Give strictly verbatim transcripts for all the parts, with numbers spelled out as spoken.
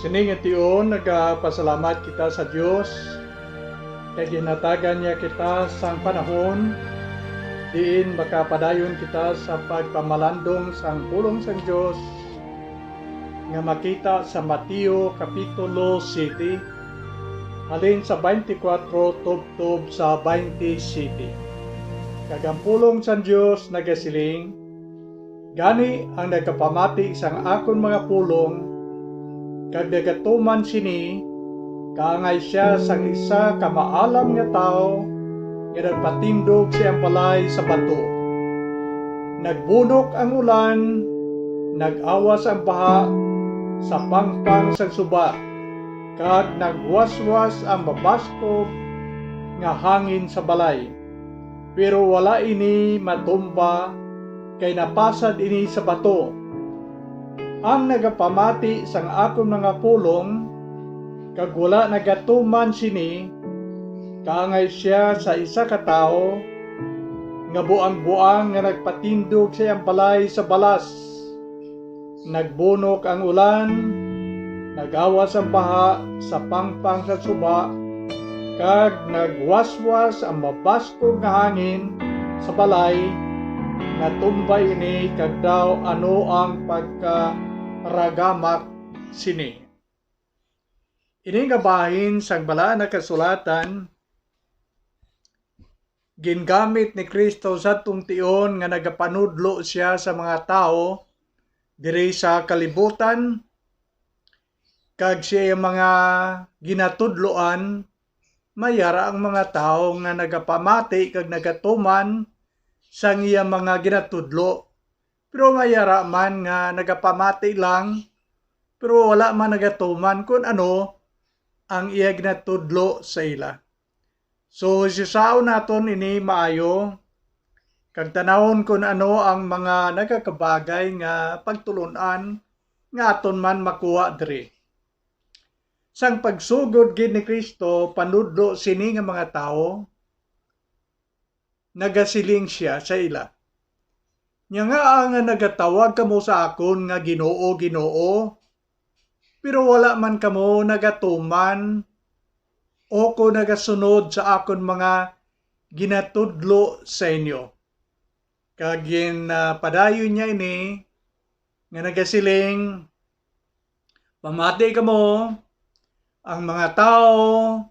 Sini nga tion, nagapasalamat kita sa Dios kay ginhatagan niya kita sang panahon diin makapadayon kita sa pagpamalandong sang pulong sang Dios nga makita sa Mateo Kapitulo siete, halin sa twenty-four tubtob sa twenty-seven. Kag ang pulong sang Dios nagasiling, Gani ang nagapamati sang akon mga pulong kag nagatuman sini, kaangay sia sang isa ka maalam nga tawo nga nagpatindog sa iyang balay sa bato. Nagbunok ang ulan, nag-awas ang baha sa pangpang sang suba, kag nagwaswas ang mabaskog nga hangin sa balay. Pero wala ini matumba, kay napasad ini sa bato. Ang nagapamati sang akon mga pulong kag wala nagatuman sini, kaangay sia sa isa ka tawo nga buang-buang nga nagpatindog sa iyang balay sa balas. Nagbunok ang ulan, nagawas ang baha sa pangpang sa suba, kag nagwaswas ang mabaskog nga hangin sa balay. Natumba ini, kag daw ano ang pagkaragamak sini? Ini nga bahin sang Balaan nga Kasulatan gingamit ni Cristo sa tion nga nagapanudlo sia sa mga tawo diri sa kalibutan, kag sa iya mga ginatudloan, may ara ang mga tawo nga nagapamati kag nagatuman sang iya mga ginatudlo. Pero may ara man nga nagapamati lang, pero wala man nagatuman kon ano ang iya ginatudlo sa ila. So, hisaon naton ini maayo, kag tanawon kon ano ang mga nagakabagay nga pagtulon-an nga aton man makuha diri. Sang pagsugod gid ni Cristo panudlo sini nga mga tawo, nagasiling sia sa ila, "Nya ngaa nga nagatawag kamo sa akon nga, 'Ginoo, Ginoo,' pero wala man kamo nagatuman o kon nagasunod sa akon mga ginatudlo sa inyo?" Kag ginpadayon niya ini nga nagasiling, "Pamati kamo, ang mga tawo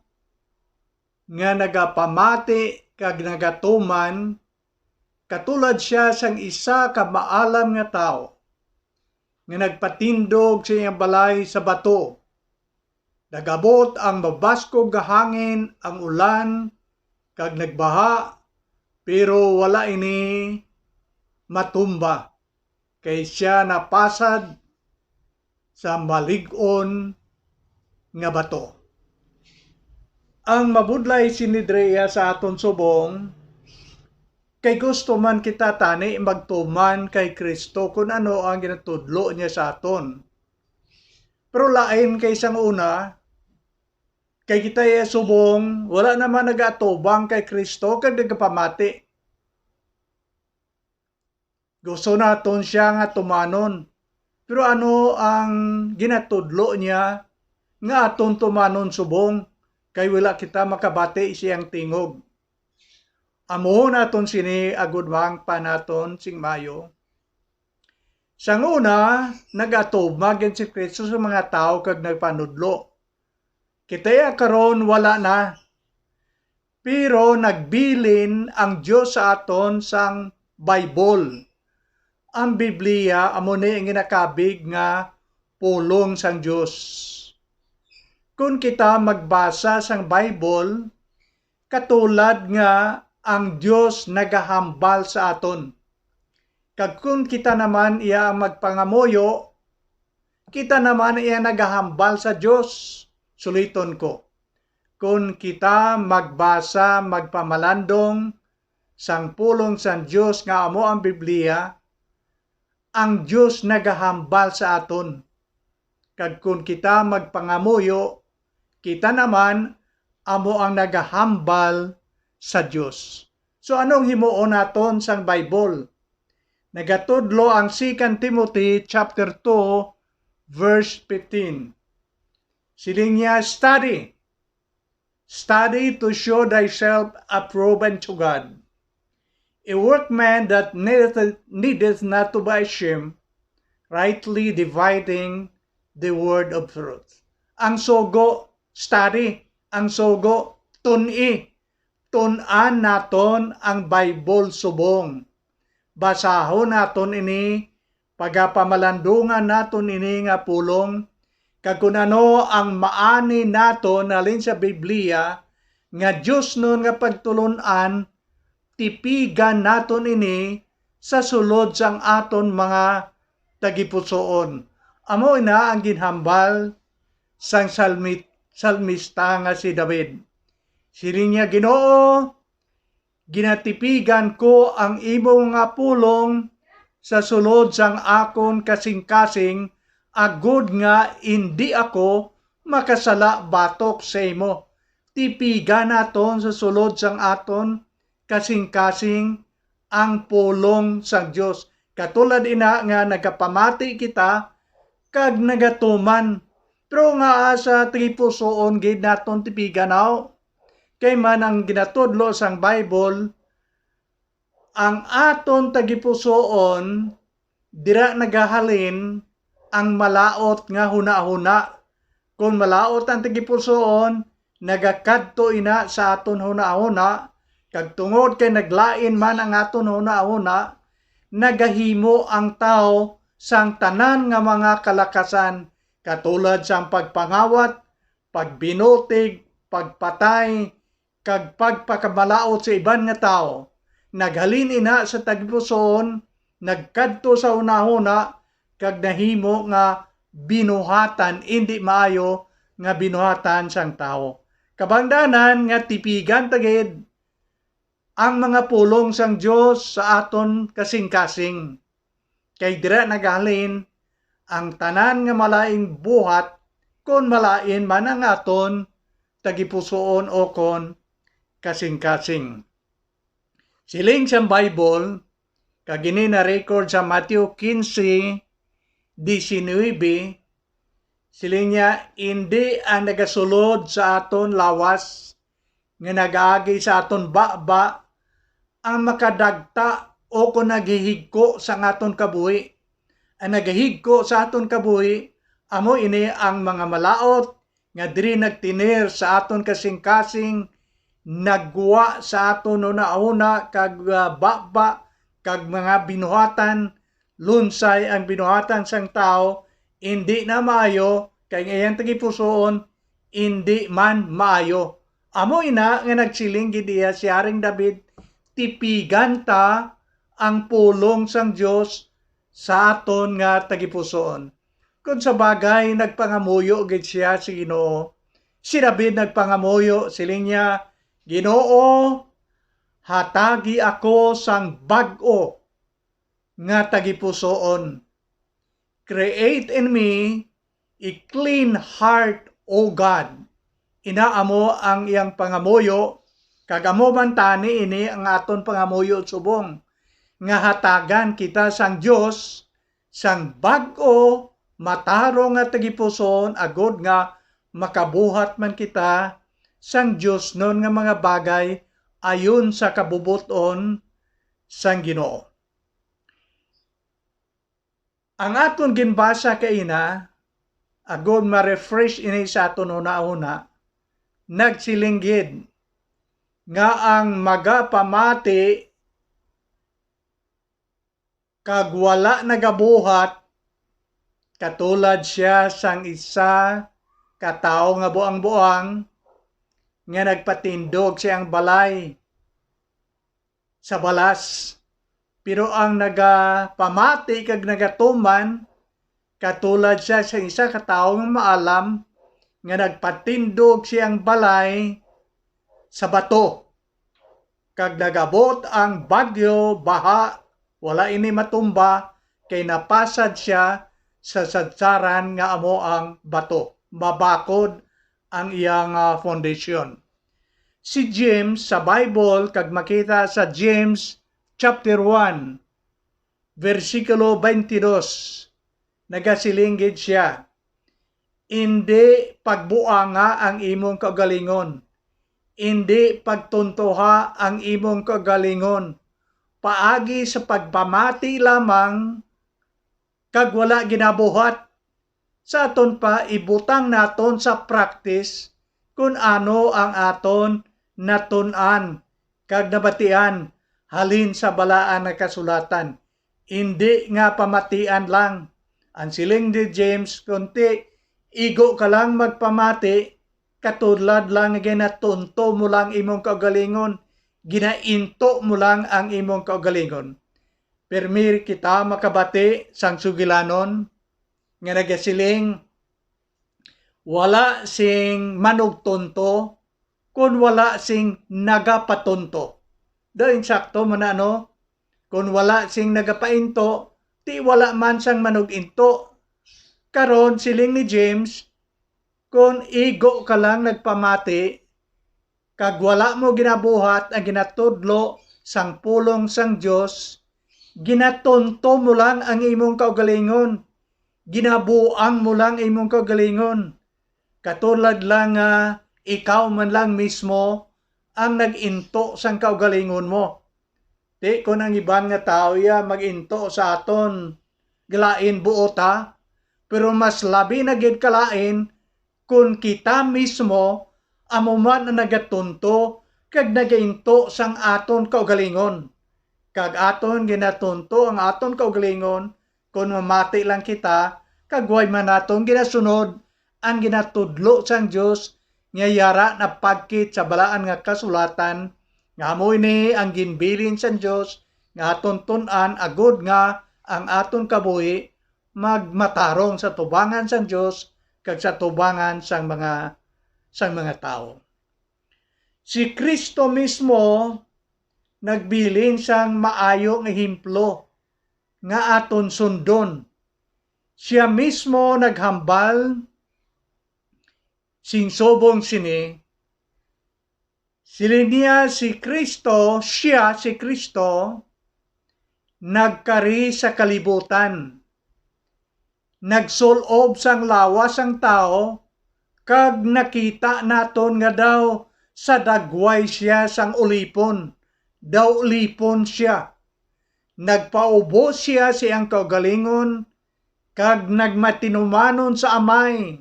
nga nagapamati kag nagatuman, katulad sia sang isa ka maalam nga tawo nga nagpatindog sa iyang balay sa bato. Nag-abot ang mabaskog nga hangin, ang ulan, kag nagbaha, pero wala ini matumba, kay sia napasad sa malig-on nga bato." Ang mabudlay sini diri sa aton subong, kay gusto man kita tani magtuman kay Cristo kun ano ang ginatudlo niya sa aton. Pero lain kay sang una, kay kita iya subong, wala naman nagaatubang kay Cristo kag nagapamati. Gusto naton sia nga tumanon. Pero ano ang ginatudlo niya nga aton tumanon subong, kay wala kita makabati sa iyang tingog? Amuhon naton sini agod maangpan naton sing maayo. Sang una, nag-atubang gid si Cristo sa mga tawo kag nagpanudlo. Kita iya karon, wala na. Pero nagbilin ang Dios sa aton sang Bible. Ang Biblia amo ni ang ginakabig nga pulong sang Dios. Kon kita magbasa sang Bible, katulad nga ang Dios nagahambal sa aton. Kag kon kita naman iya ang magpangamuyo, kita naman iya nagahambal sa Dios. Suliton ko, kon kita magbasa, magpamalandong sang pulong sang Dios nga amo ang Biblia, ang Dios nagahambal sa aton. Kag kon kita magpangamuyo, kita naman amo ang nagahambal sa Dios. So, anong himuon naton sang Bible? Nagatudlo ang Second Timothy chapter two, verse fifteen. Siling niya, "Study, study to show thyself approved unto God, a workman that needeth, needeth not to be ashamed, rightly dividing the word of truth." Ang sugo, study. Ang sugo, tun-i. Tun-an naton ang Bible subong. Basahon naton ini, pagapamalandungan naton ini nga pulong, kag kun ano ang maani naton halin sa Biblia nga diosnon nga pagtulon-an, tipigan naton ini sa sulod sang aton mga tagipusoon. Amo ina ang ginhambal sang salmi-, salmista nga si David. Siling niya, "Ginoo, ginatipigan ko ang imo nga pulong sa sulod sang akon kasingkasing, agod nga indi ako makasala batok sa imo." Tipigan naton sa sulod sang aton kasingkasing ang pulong sang Dios. Katulad ina nga nagapamati kita kag nagatuman. Pero nga sa tagipusoon gid naton tipigan, aw? Kay man ang ginatudlo sang Bible, ang aton tagipusoon, dira nagahalin ang malaut nga hunahuna. Kon malaut ang tagipusoon, nagakadto ina sa aton hunahuna, kag tungod kay naglain man ang aton hunahuna, nagahimo ang tawo sang tanan nga mga kalakasan, katulad sang pagpangawat, pagbinutig, pagpatay, kag pagpakamalaut sa iban nga tawo. Naghalin ina sa tagipusoon, nagkadto sa hunahuna, kag nahimo nga binuhatan indi maayo nga binuhatan sang tawo. Kabangdanan nga tipigan ta gid ang mga pulong sang Dios sa aton kasingkasing. Kay dira nagahalin ang tanan nga malaing buhat, kon malain man ang aton tagipusoon o kon kasingkasing. Siling sang Bible, kag ini na-record sa Mateo quince diecinuebe, siling niya, "Indi ang nagasulod sa aton lawas nga nagaagi sa aton baba ang makadagta o kon naghihigko sang aton kabuhi. Ang nagahigko sa aton kabuhi, amo ini ang mga malaut nga diri nagtinir sa aton kasingkasing, naggwa sa aton hunahuna kag, ah, baba, kag mga binuhatan, lunsay ang binuhatan sang tawo, indi na maayo, kay ang iyang tagipusoon, indi man maayo." Amo ina nga nagsiling gid iya si Haring David, "Tipigan ta ang pulong sang Dios sa aton nga tagipusoon." Kon sa bagay, nagpangamuyo gid siya sa Ginoo. Si David nagpangamuyo, siling niya, "Ginoo, hatagi ako sang bag-o nga tagipusoon. Create in me a clean heart, O God." Ina amo ang iyang pangamuyo, kag amo man tani ini ang aton pangamuyo subong, nga hatagan kita sang Dios sang bag-o, matarong nga tagipusoon, agod nga makabuhat man kita sang diosnon nga mga bagay ayon sa kabubot-on sang Ginoo. Ang aton ginbasa kaina, agod ma-refresh ini sa aton hunahuna, nagsiling gid nga ang magapamati kag wala nagabuhat, katulad sia sang isa ka tawo nga buang-buang nga nagpatindog sa iyang balay sa balas. Pero ang nagapamati kag nagatuman, katulad sia sa isa ka tawo nga maalam nga nagpatindog sa iyang balay sa bato. Kag nag-abot ang bagyo, baha, wala ini matumba, kay napasad sia sa sadsaran nga amo ang bato. Mabakod ang iyang, ah, foundation. Si James sa Bible, kag makita sa James chapter one, bersikulo twenty-two, nagasiling gid sia, Indi pagbuanga ang imong kaugalingon, indi pagtuntoha ang imong kaugalingon paagi sa pagpamati lamang kag wala ginabuhat. Sa aton pa, ibutang naton sa practice kun ano ang aton natun-an kag nabatian halin sa Balaan nga Kasulatan. Indi nga pamatian lang. Ang siling ni James, kunti, igo ka lang magpamati, katulad lang nga ginatunto mo lang imong kaugalingon, ginainto mo lang ang imong kaugalingon. Pirmi kita makabati sang sugilanon nga nagasiling, "Wala sing manugtunto kon wala sing nagapatunto." Daw insakto man na, no? Kon wala sing nagapainto, ti wala man sang manug-into. Karon, siling ni James, kon igo ka lang nagpamati, kag wala mo ginabuhat ang ginatudlo sang pulong sang Dios, ginatunto mo lang ang imong kaugalingon, ginabuang mo lang imong kaugalingon. Katulad lang nga ikaw man lang mismo ang nag-into sang kaugalingon mo. Ti kon ang iban nga tawo iya mag-into sa aton, galain buot, ha? Pero mas labi na gid kalain kon kita mismo amo man ang nagatunto kag nagainto sang aton kaugalingon, kag aton ginatunto ang aton kaugalingon kon mamati lang kita kag way man naton ginasunod ang ginatudlo sang Dios nga yara napagkit sa Balaan nga Kasulatan, nga amo ini ang ginbilin sang Dios nga aton tun-an, agod nga ang aton kabuhi magmatarong sa tubangan sang Dios kag sa tubangan sang mga, sang mga tawo. Si Cristo mismo nagbilin sang maayo nga ehemplo nga aton sundon. Sia mismo naghambal sing subong sini, siling niya, si Cristo, sia, si Cristo, nagkari sa kalibutan, nagsul-ob sang lawas sang tawo, kag nakita naton nga daw sa dagway sia sang ulipon, daw ulipon sia. Nagpaubos sia sa iyang kaugalingon, kag nagmatinumanon sa Amay,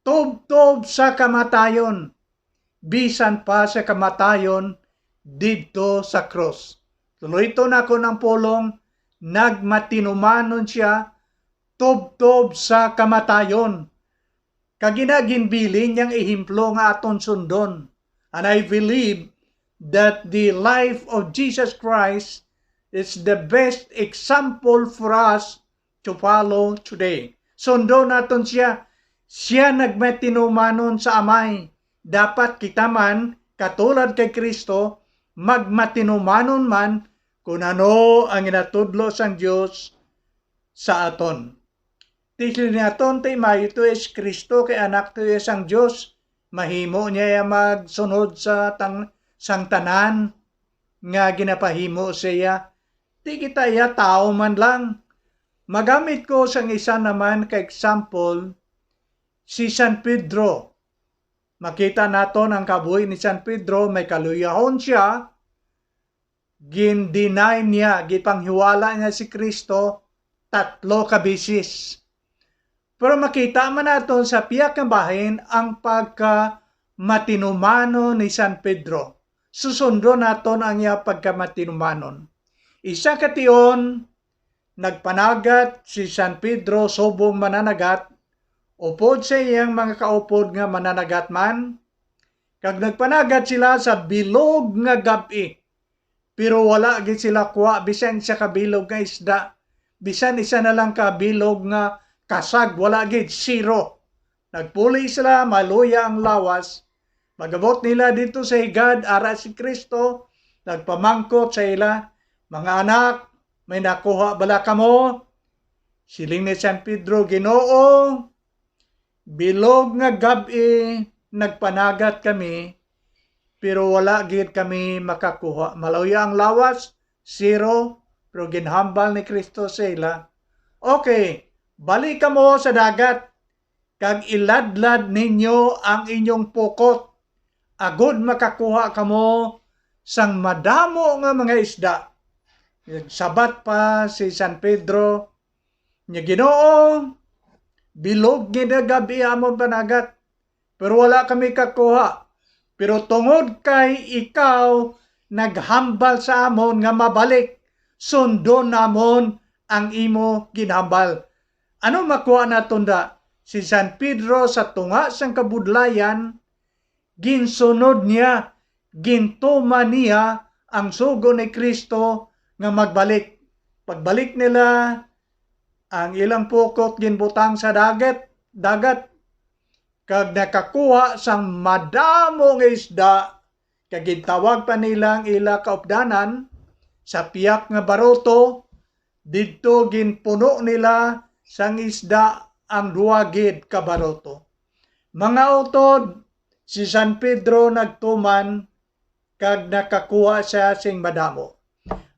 tubtob sa kamatayon, bisan pa sa kamatayon didto sa krus. Tuloyton nako ang pulong, nagmatinumanon sia tubtob sa kamatayon. Kag ina ginbilin niya ang ehemplo nga aton sundon. And I believe that the life of Jesus Christ is the best example for us to follow today. Sundon naton sia. Sia nagmatinumanon sa Amay. Dapat kita man, katulad kay Cristo, magmatinumanon man kon ano ang ginatudlo sang Dios sa aton. Ti sini naton, ti maayo to si Cristo, kay Anak to iya sang Dios. Mahimo niya iya magsunod sa tang-, sang tanan nga ginapahimo sa iya. Ti kita iya, tawo man lang. Magamit ko sang isa naman ka example, si San Pedro. Makita naton ang kabuhi ni San Pedro, may kaluyahon sia, gin-deny niya, gipanghiwala niya si Cristo tatlo ka beses. Pero makita man naton sa pihak nga bahin ang pagkamatinumanon ni San Pedro. Susundon naton ang iya pagkamatinumanon. Isa ka tion, nagpanagat si San Pedro subong mananagat, upod sa iyang mga kaupod nga mananagat man, kag nagpanagat sila sa bilog nga gab-i. Pero wala gid sila kuha bisan isa ka bilog nga isda, bisan isa na lang ka bilog nga kasag, wala gid, zero. Nagpuli sila, maluya ang lawas. Pag-abot nila didto sa higad, ara si Cristo, nagpamangkot sa ila, "Mga anak, may nakuha bala kamo?" Siling ni San Pedro, "Ginoo, bilog nga gab-i nagpanagat kami, pero wala gid kami makakuha." Maluya ang lawas, zero, pero ginhambal ni Cristo sa ila, "Okay, balik kamo sa dagat, kag iladlad ninyo ang inyong pukot, agod makakuha kamo sang madamo nga mga isda. Nagsabat pa si San Pedro, niya, "Ginoo, bilog gid nga gab-i amon panagat, pero wala kami kakuha. Pero tungod kay ikaw naghambal sa amon nga mabalik, sundon namon ang imo ginhambal." Ano makuha naton da? Si San Pedro sa tunga sang kabudlayan, ginsunod niya, gintuman niya ang sugo ni Cristo nga magbalik. Pagbalik nila, ang ilang pukot ginbutang sa dagat, dagat, kag nakakuha sang madamo nga isda, kag gintawag pa nila ang ila kaupdanan sa piyak nga baruto. Didto ginpuno nila sang isda ang duwa gid ka baruto. Mga utod, si San Pedro nagtuman kag nakakuha sia sing madamo.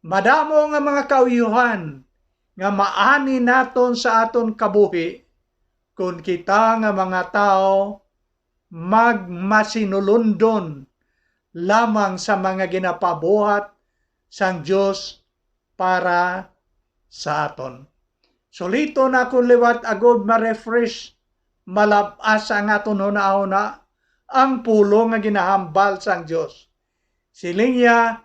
Madamo nga mga kauyuhan nga maani naton sa aton kabuhi kon kita nga mga tawo magmasinulundon lamang sa mga ginapabuhat sang Dios para sa aton. Suliton akon liwat agud ma-refresh, malab-as ang aton hunahuna, ang pulong nga ginahambal sang Dios. Siling niya,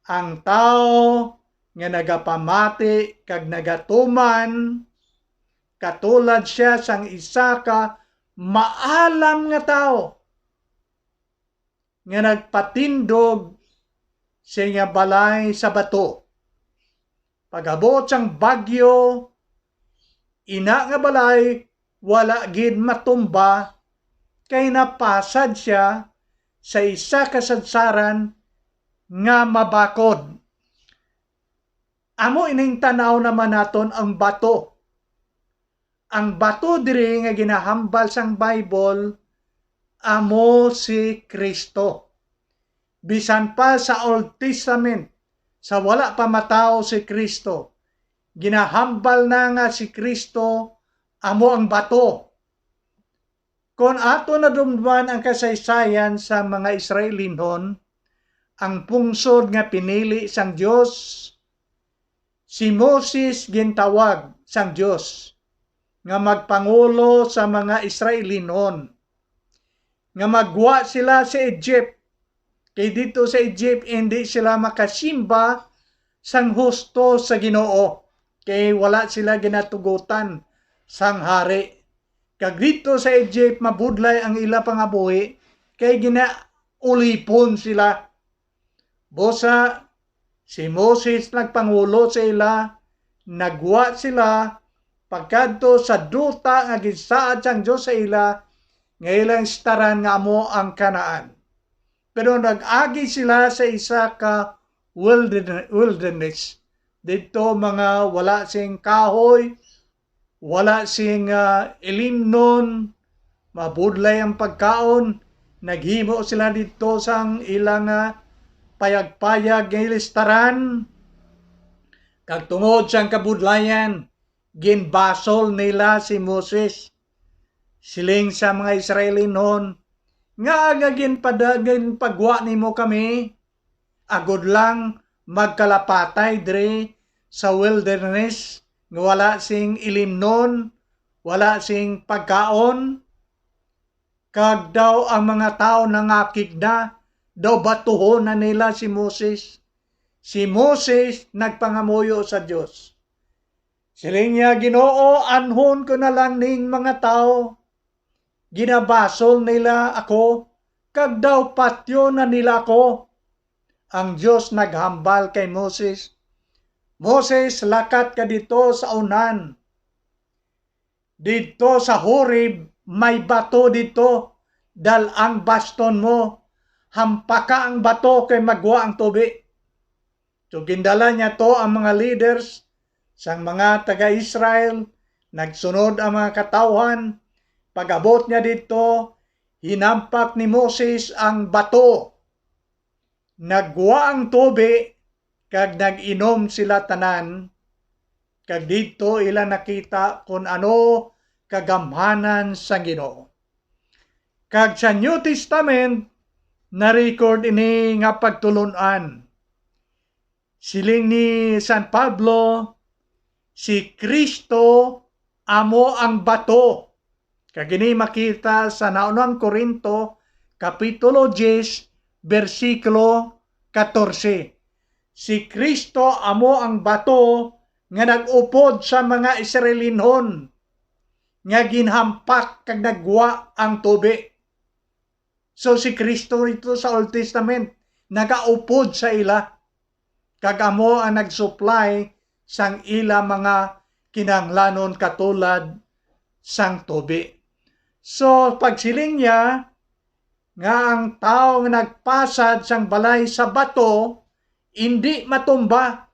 ang tawo nga nagapamati kag nagatuman, katulad sia sang isa ka maalam nga tawo nga nagpatindog sa iya balay sa bato. Pag-abot sang bagyo, ina nga balay wala gid matumba, kay napasad sia sa isa ka sadsaran nga mabakod. Amo ining tan-aw naman naton ang bato. Ang bato diri nga ginahambal sang Bible amo si Cristo. Bisan pa sa Old Testament, sa wala pa matawo si Cristo, ginahambal na nga si Cristo amo ang bato. Kon ato nadumduman ang kasaysayan sa mga Israelinhon, ang pungsod nga pinili sang Dios, si Moses gintawag sang Dios nga magpangulo sa mga Israelinhon, nga maggwa sila sa Egypt, kay didto sa Egypt indi sila makasimba sang husto sa Ginoo, kay wala sila ginatugutan sang hari. Kag didto sa Egypt mabudlay ang ila pangabuhi, kay ginaulipon sila. Busa, si Moses nagpangulo sa ila, naggwa sila pagkadto sa duta nga ginsaad sang Dios sa ila, nga ilang istaran nga amo ang Canaan. Pero nag-agi sila sa isa ka wilder-, wilderness. Didto mga wala sing kahoy, wala sing, ah, ilimnon, mabudlay ang pagkaon. Naghimo sila didto sang ilang, ah, payag-payag nga ilistaran. Kag tungod sang kabudlayan, ginbasol nila si Moses. Siling sa mga Israelinhon, "Ngaa nga ginpada-, ginpagwa nimo kami? Agod lang magkalapatay diri sa wilderness nga wala sing ilimnon, wala sing pagkaon?" Kag daw ang mga tawo nangakig na, daw batuhon na nila si Moses. Si Moses nagpangamuyo sa Dios. Siling niya, "Ginoo, anhon ko na lang ning mga tawo. Ginabasol nila ako, kag daw patyon na nila ako." Ang Dios naghambal kay Moses, "Moses, lakat ka didto sa unhan. Didto sa Horeb may bato didto. Dal-a ang baston mo, hampaka ang bato kay magwa ang tubi." So, gindala niya to ang mga leaders sang mga taga-Israel, nagsunod ang mga katawhan. Pag-abot niya didto, hinampak ni Moses ang bato. Naggwa ang tubi, kag nag-inom sila tanan, kag didto ila nakita kon ano kagamhanan sang Ginoo. Kag sa New Testament, na-record ini nga pagtulon-an. Siling ni San Pablo, "Si Cristo amo ang bato." Kag ini makita sa naunang Corinto, Kapitulo diyes, bersikulo katorse. Si Cristo amo ang bato nga nag-upod sa mga Israelinhon nga ginhampak kag nagwa ang tubi. So, si Cristo dito sa Old Testament, nagaupod sa ila, kag amo ang nag-supply sang ila mga kinahanglanon katulad sang tubi. So, pagsiling niya nga ang tawo nga nagpasad sang balay sa bato indi matumba,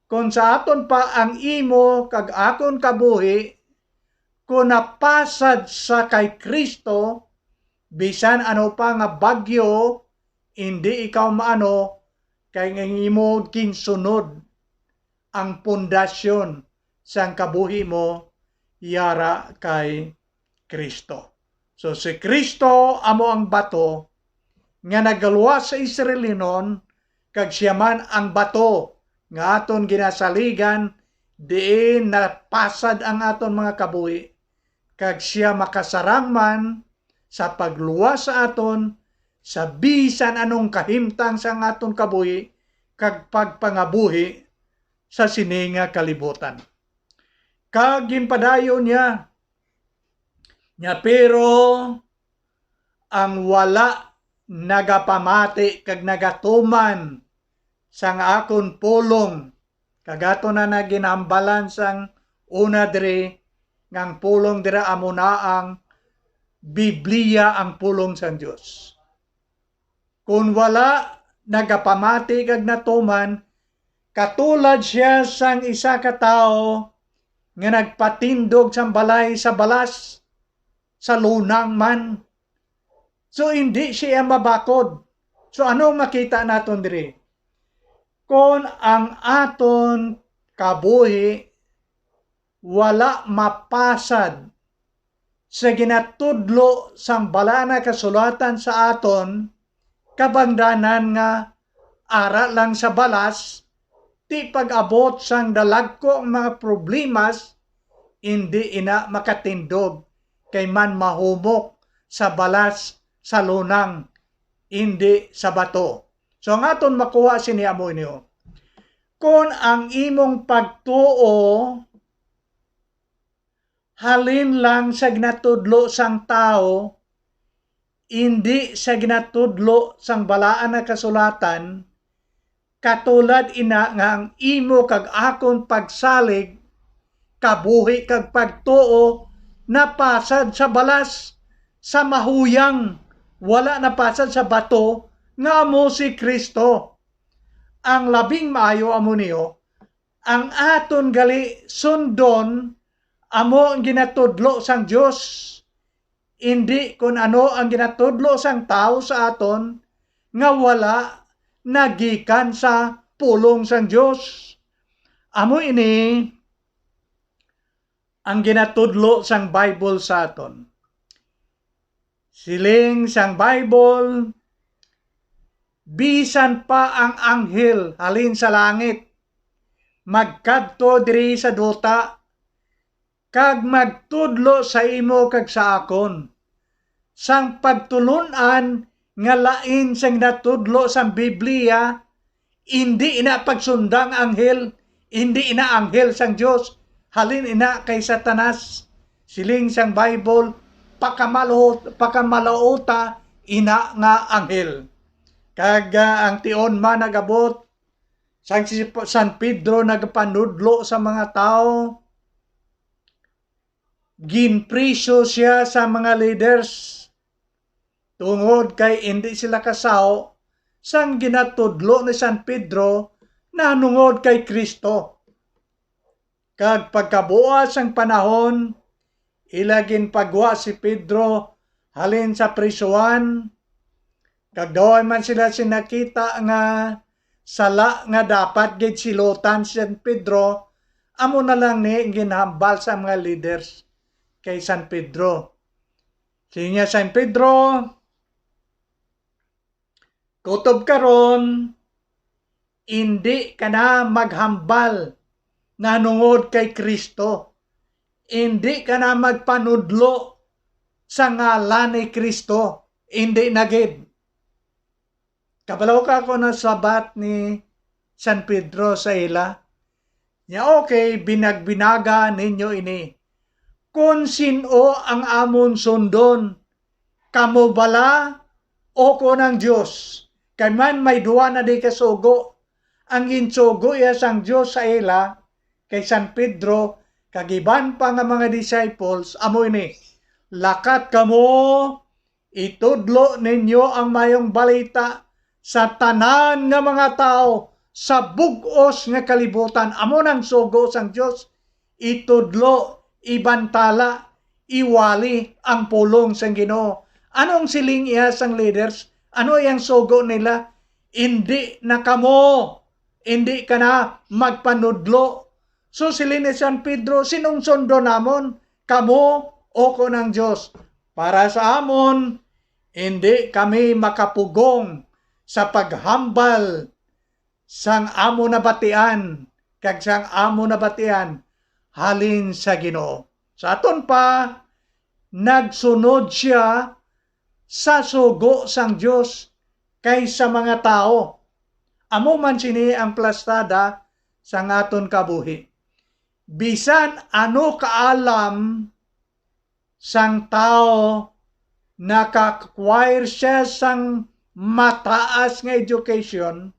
kon sa aton pa ang imo kag akon kabuhi, kon napasad sa kay Cristo, bisan ano pa nga bagyo, indi ikaw maano, kay ang imo ginsunod ang pundasyon sang kabuhi mo yara kay Cristo. So, si Cristo amo ang bato nga nagaluwas sa Israelinon, kag sia man ang bato nga aton ginasaligan, diin napasad ang aton mga kabuhi, kag sia makasarang man sa pagluwas sa aton sa bisan anong kahimtang sang aton kabuhi kag pagpangabuhi sa sini nga kalibutan. Kag ginpadayon niya, niya, "Pero ang wala nagapamati kag nagatuman sang akon pulong," kag ato na na ginambalan sang una diri nga ang pulong dira amo na ang Biblia, ang pulong sang Dios. Kon wala nagapamati kag natuman, katulad sia sang isa ka tawo nga nagpatindog sang balay sa balas, sa lunang man. So, hindi siya mabakod. So, ano makita naton diri? Kon ang aton kabuhi wala mapasad sa ginatudlo sang Balaan nga Kasulatan sa aton, kabangdanan nga ara lang sa balas, ti pag-abot sang dalagko ang mga problemas, indi ina makatindog, kay man mahumok sa balas sa lunang, indi sa bato. So, ang aton makuha sini amo ini, oh. Kon ang imong pagtuo halin lang sa ginatudlo sang tawo, indi sa ginatudlo sang Balaan nga Kasulatan, katulad ina nga ang imo kag akon pagsalig, kabuhi kag pagtuo napasad sa balas, sa mahuyang, wala napasad sa bato, nga amo si Cristo. Ang labing maayo amo niyo, ang aton gali sundon amo ang ginatudlo sang Dios, indi kon ano ang ginatudlo sang tawo sa aton nga wala nagikan sa pulong sang Dios. Amo ini ang ginatudlo sang Bible sa aton. Siling sang Bible, "Bisan pa ang anghel halin sa langit magkadto diri sa duta kag magtudlo sa imo kag sa akon, sang pagtulon-an nga lain sang natudlo sang Biblia, indi ina pagsundang anghel, indi ina anghel sang Dios, halin ina kay Satanas." Siling sang Bible, "Pakamalo-, pakamalaota ina nga anghel." Kag, ah, ang tion man nagabot, sang si P-, San Pedro nagpanudlo sa mga tawo, ginpriso sia sa mga leaders, tungod kay indi sila kasaho sang ginatudlo ni San Pedro nahanungod kay Cristo. Kag pagkabuas sang panahon, ila ginpagwa si Pedro halin sa prisuhan, kag daw man sila sing nakita nga sala nga dapat gid silotan si San Pedro, amo na lang ni ang ginhambal sa mga leaders. kay San Pedro. Siling niya, "San Pedro, kutob karon, indi ka na maghambal nahanungod kay Cristo. Indi ka na magpanudlo sa ngalan ni Cristo. Indi na gid." Kabalo ka kon ano sabat ni San Pedro sa ila? Nya, "Okay, binagbinaga ninyo ini. Kon sin-o ang amon sundon, kamo bala o kon ang Dios? Kay man may duha na di ka sugo." Ang ginsugo iya sang Dios sa ila kay San Pedro kag iban pa nga mga disciples amo ini, "Lakat kamo, itudlo ninyo ang mayong balita sa tanan nga mga tawo sa bug-os nga kalibutan." Amo nang sugo sang Dios, itudlo, ibantala, iwali ang pulong sang Ginoo. Ano ang siling iya sang leaders? Ano iyang sugo nila? "Indi na kamo, indi ka na magpanudlo." So, siling ni San Pedro, "Sinong sundo namon? Kamo o kon ang Dios? Para sa amon, indi kami makapugong sa paghambal sang amo nabatian kag sang amo nabatian halin sa Ginoo." Sa aton pa, nagsunod sia sa sugo sang Dios kay sa mga tawo. Amo man sini ang plastada sang aton kabuhi. Bisan ano kaalam sang tawo, naka-acquire siya sang mataas nga education,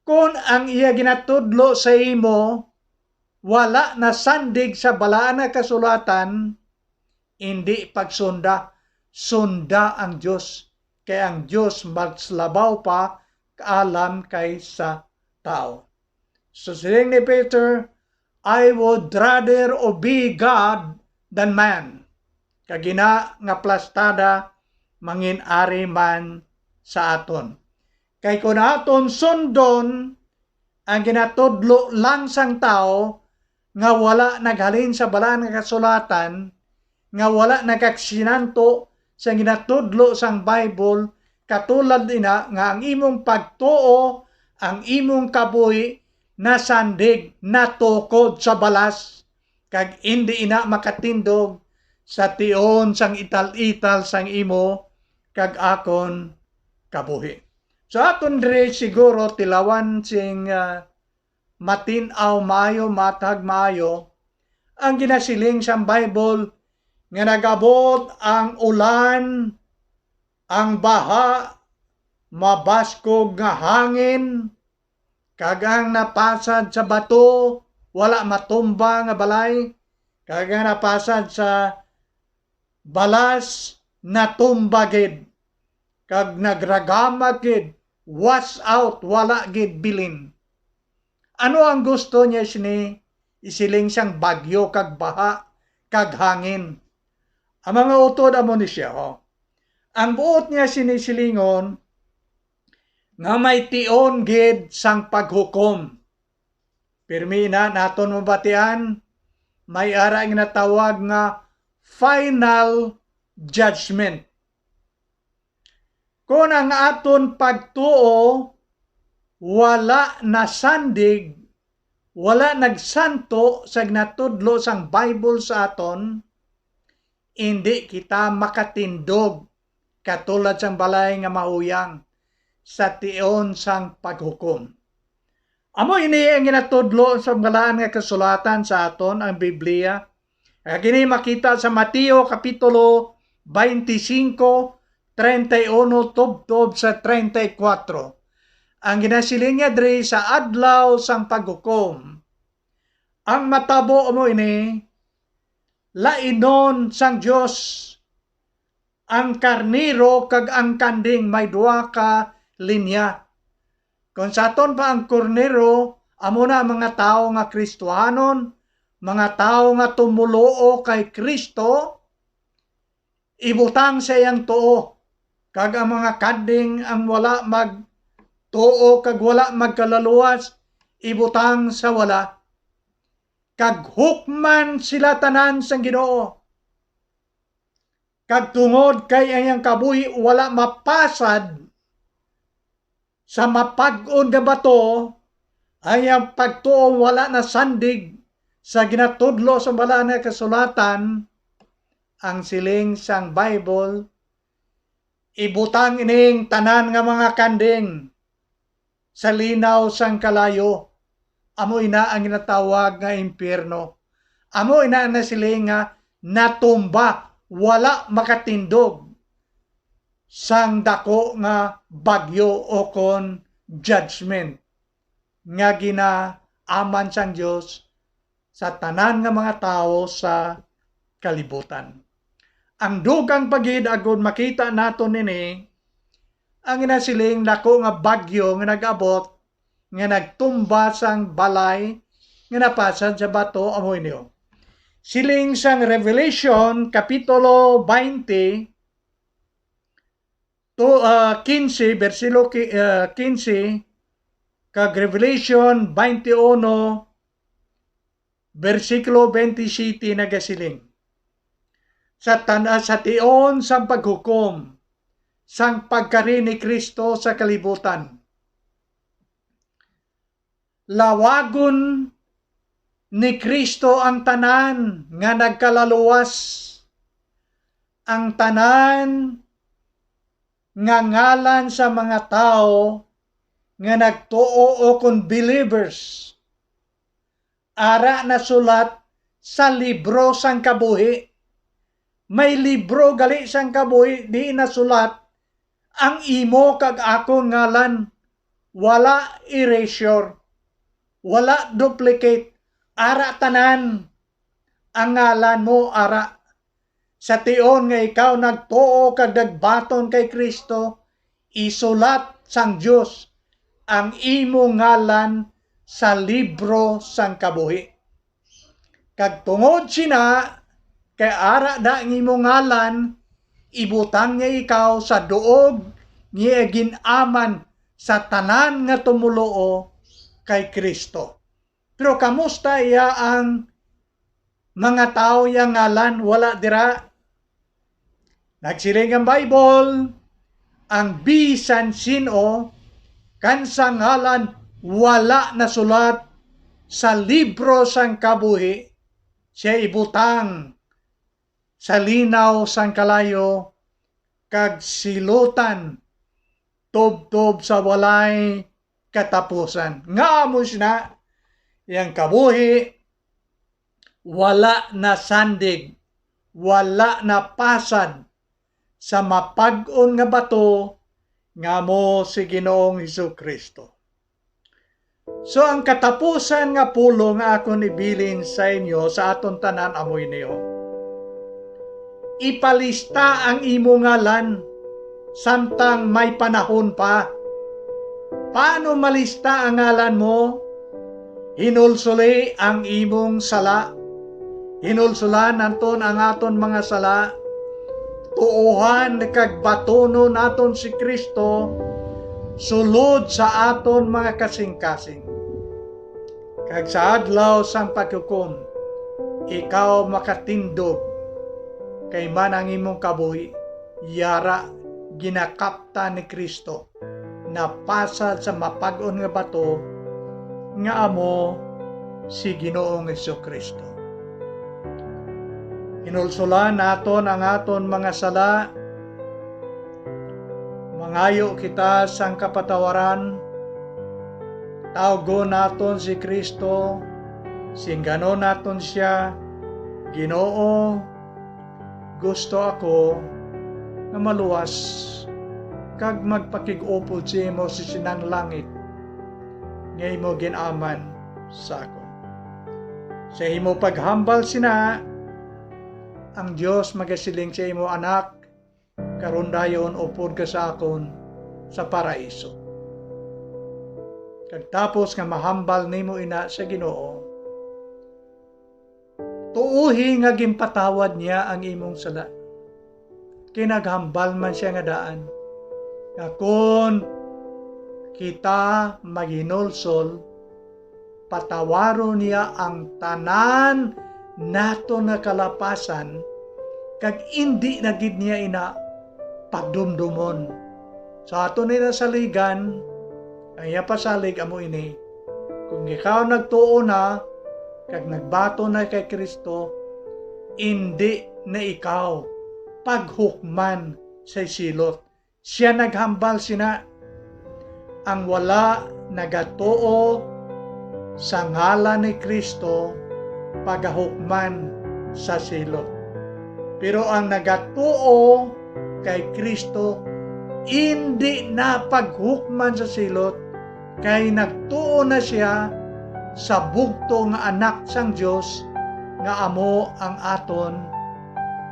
kon ang iya ginatudlo sa imo wala nasandig sa Balaan nga Kasulatan, indi pagsunda. Sunda ang Dios, kay ang Dios mas labaw pa kaalam kaysa tawo. So siling ni Peter, "I would rather obey God than man." Kag ina nga plastada mangin-ari man sa aton. Kay kon aton sundon ang ginatudlo lang sang tawo nga wala naghalin sa Balaan nga Kasulatan, nga wala nagaksinanto sa ginatudlo sang Bible, katulad ina nga ang imong pagtuo, ang imong kabuhi nasandig, natukod sa balas, kag indi ina makatindog sa tion sang ital-ital sang imo kag akon kabuhi. So aton diri siguro tilawan sing, ah, matin-aw maayo, matag maayo ang ginasiling sang Bible nga nag-abot ang ulan, ang baha, mabaskog nga hangin, kag ang napasad sa bato wala matumba nga balay, kag ang napasad sa balas natumba gid, kag nagragamat gid, wash out, wala gid bilin. Ano ang gusto niya sini isiling sang bagyo kag baha kag hangin? Ang mga utod amo ni siya, oh. Ang buot niya sini silingon nga may tion gid sang paghukom. Pirmi na naton mabatian, may ara nga natawag nga final judgment. Kon ang aton pagtuo wala nasandig, wala nagsanto sa ginatudlo sang Bible sa aton, indi kita makatindog katulad sang balay nga mahuyang sa tion sang paghukom. Amo ini ang ginatudlo sa Balaan nga Kasulatan sa aton, ang Biblia. Kag ini makita sa Mateo Kapitulo twenty-five, treinta y uno tubtob sa treinta y cuatro. Ang ginasiling niya diri sa adlaw sang paghukom. Ang matabo amo ini, lainon sang Dios ang karnero kag ang kanding, may duha ka linya. Kon sa aton pa, ang karnero amo na mga tawo nga Kristohanon, mga tawo nga tumoluo kay Kristo, ibutang sa iyang tuo, kag ang mga kanding ang wala magtuo kag wala magkalaluwas, ibutang sa wala. Kag hukman sila tanan sang Ginoo, Kag tungod kay ang iyang kabuhi wala mapasad sa mapag-on nga bato, ang iyang pagtuo wala nasandig sa ginatudlo sa Balaan nga Kasulatan, ang siling sang Bible, ibutang ining tanan nga mga kanding sa linaw sang kalayo. Amo ina ang ginatawag nga impyerno. Amo ina ang nasiling nga natumba, wala makatindog sang dako nga bagyo o kon judgment nga ginaaman sang Dios sa tanan nga mga tawo sa kalibutan. Ang dugang pa gid, agod makita naton ini, ang ginasiling dako nga bagyo nga nag-abot, nga nagtumba sang balay nga napasad sa bato, amo ini. Siling sang Revelation Kapitulo twenty, to, ah, quince, bersikulo ki-, ah, quince, kag Revelation twenty-one, bersikulo twenty-seven nagasiling, sa tan-, ah, sa tion sang paghukom sang pagkari ni Cristo sa kalibutan, lawagon ni Cristo ang tanan nga nagkalaluwas, ang tanan nga ngalan sa mga tawo nga nagtuo o kon believers. Ara nasulat sa libro sang kabuhi. May libro gali sang kabuhi, di nasulat ang imo kag akon ngalan. Wala erasure, wala duplicate. Ara tanan ang ngalan mo, ara. Sa tion nga ikaw nagtuo kag nagbaton kay Cristo, isulat sang Dios ang imo ngalan sa libro sang kabuhi. Kag tungod sina, kay ara da ang imo ngalan, ibutang niya ikaw sa duog nga gin-aman sa tanan nga tumoluo kay Cristo. Pero kamusta iya ang mga tawo iya ngalan? Wala dira. Nagsiling ang Bible, ang bisan sin-o kan sa ngalan wala nasulat sa libro sang kabuhi, siya ibutang sa linaw sang kalayo kag silutan tubtob sa walay katapusan. Nga amo sina, iyang kabuhi wala nasandig, wala napasad sa mapag-on nga bato nga amo si Ginoong Jesu-Cristo. So, ang katapusan nga pulong nga akon ibilin sa inyo, sa aton tanan, amo ini: ipalista ang imo ngalan samtang may panahon pa. Paano malista ang ngalan mo? Hinulsoli ang imong sala. Hinulsolan naton ang aton mga sala. Tuohan kag batunon naton si Cristo sulod sa aton mga kasingkasing. Kag sa adlaw sang paghukom, ikaw makatindog, kay man ang imong kabuhi yara ginakaptan ni Cristo, napasad sa mapag-on nga bato, nga amo si Ginoong Jesu-Cristo. Hinulsolan naton ang aton mga sala. Mangayo kita sang kapatawaran. Tawgon naton si Cristo. Singganon naton sia, "Ginoo, gusto ako nga maluwas kag magpakig-upod sa imo sa sinang langit nga imo gin-aman sa akon." Sa imo paghambal sina, ang Dios magasiling sa imo anak, "Karon dayon upod ka sa akon sa paraiso." Kag tapos nga mahambal nimo ina sa Ginoo, tuohi nga ginpatawad niya ang imong sala. Kay naghambal man sia nga daan, nga kon kita maghinulsol, patawaron niya ang tanan naton nga kalapasan, kag indi na gid niya ina pagdumdomon. Sa aton ni nasaligan, ang iya pasalig amo ini: kung ikaw nagtuo na kag nagbaton na kay Cristo, indi na ikaw paghukman sa silot. Sia naghambal sina: ang wala nagatuo sa ngalan ni Cristo pagahukman sa silot. Pero ang nagatuo kay Cristo indi na paghukman sa silot, kay nagtuo na sia sa bugtong nga Anak sang Dios, nga amo ang aton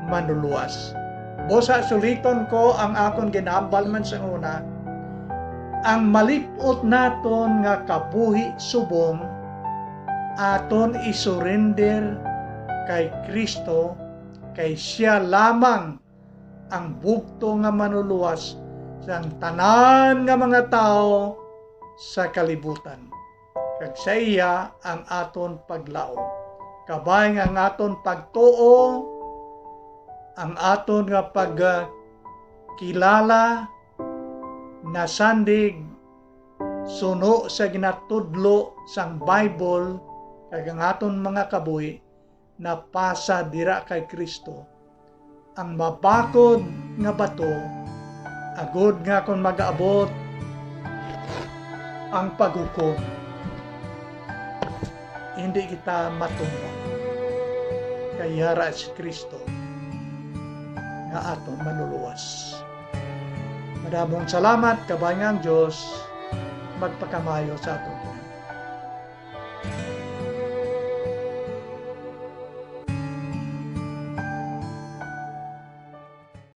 Manluluwas. Busa, suliton ko ang akon ginhambal man sang una: ang malip-ot naton nga kabuhi subong aton isurrender kay Cristo, kay sia lamang ang bugtong nga Manluluwas sang tanan nga mga tawo sa kalibutan, kag sa iya ang aton paglaom. Kabay nga ang aton pagtuo, ang aton nga pagkilala, nasandig suno sa ginatudlo sang Bible, kag ang aton mga kabuhi napasa dira kay Cristo, ang mabakod nga bato, agod nga kon mag-abot ang paghukom, hindi kita matumba, kay yara si Cristo nga aton Manluluwas. Madamong salamat, kabay nga ang Dios magpakamaayo sa aton tanan.